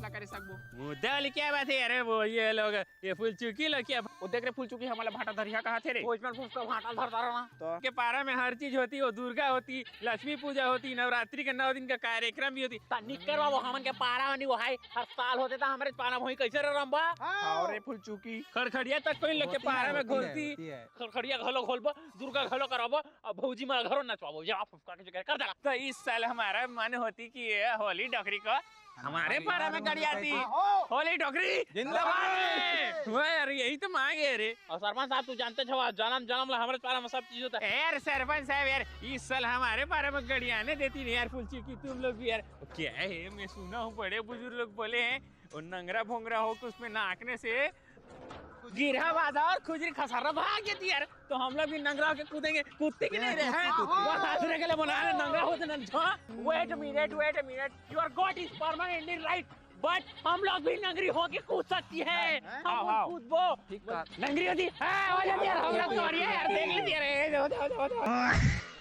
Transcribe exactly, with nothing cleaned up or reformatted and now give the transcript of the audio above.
करे सकबो। मुद्दा वाली क्या बात है? अरे वो ये लोग, ये फुलचुकी लोग क्या, वो देख रे फुलचुकी, हमला भाटा धरिहा कहा थे रे। वो इसमें फुसका भाटा धरता रहना। तो के पारा में हर चीज होती, वो दुर्गा होती, लक्ष्मी पूजा होती, नवरात्रि के नौ दिन का कार्यक्रम भी होती। ता निकर बाबू, हमन के पारा में नहीं वो है, हर साल होते ता हमरे पारा में होई, कैसे रे रंबा? हाँ रे फुलचुकी। खड़खड़िया तक कोई लोग के होती पारा है, में होती है, घोलती, होती है। खड़खड़िया घलो घोलबो, दुर्गा घलो करबो, अब भौजी मां घरो नचवाबो, जा फुसका के जगह कर दे। तो इस साल हमारा मन होती कि ये होली डोकरी को हमारे पारा में गड़ियाती। हाँ, हो। होली डोकरी जिंदाबाद। वाह यार, यही तो मांग है रे। और सरपंच साहब, तू जानते छो, जन्म जन्म ला हमारे पारा में सब चीज होता है। ए यार सरपंच साहब यार, इस साल हमारे पारा में गड़ियाने देती नहीं यार फुलचुकी, तुम लोग भी यार। क्या है, मैं सुना हूँ बड़े बुजुर्ग लोग बोले हैं, वो नंगरा भोंगरा हो के उसमें नाकने से गिरहा बांधा और खुजरी खसर्रा भाग जाती यार। तो हम लोग भी नंगरा होके कूदेंगे, कूदते कि नहीं रे? हैं? बस हंसने के लिए बना रहे, नंगरा होते ना। Wait a minute, wait a minute, your goat is permanently right, but हम लोग भी नंगरी होके कूद सकती है। हम हाँ, हाँ। कूदबो। ठीक बात। नंगरी होती है, आ जाती है, हम लोग तो, अरे यार, देख लेती है रे।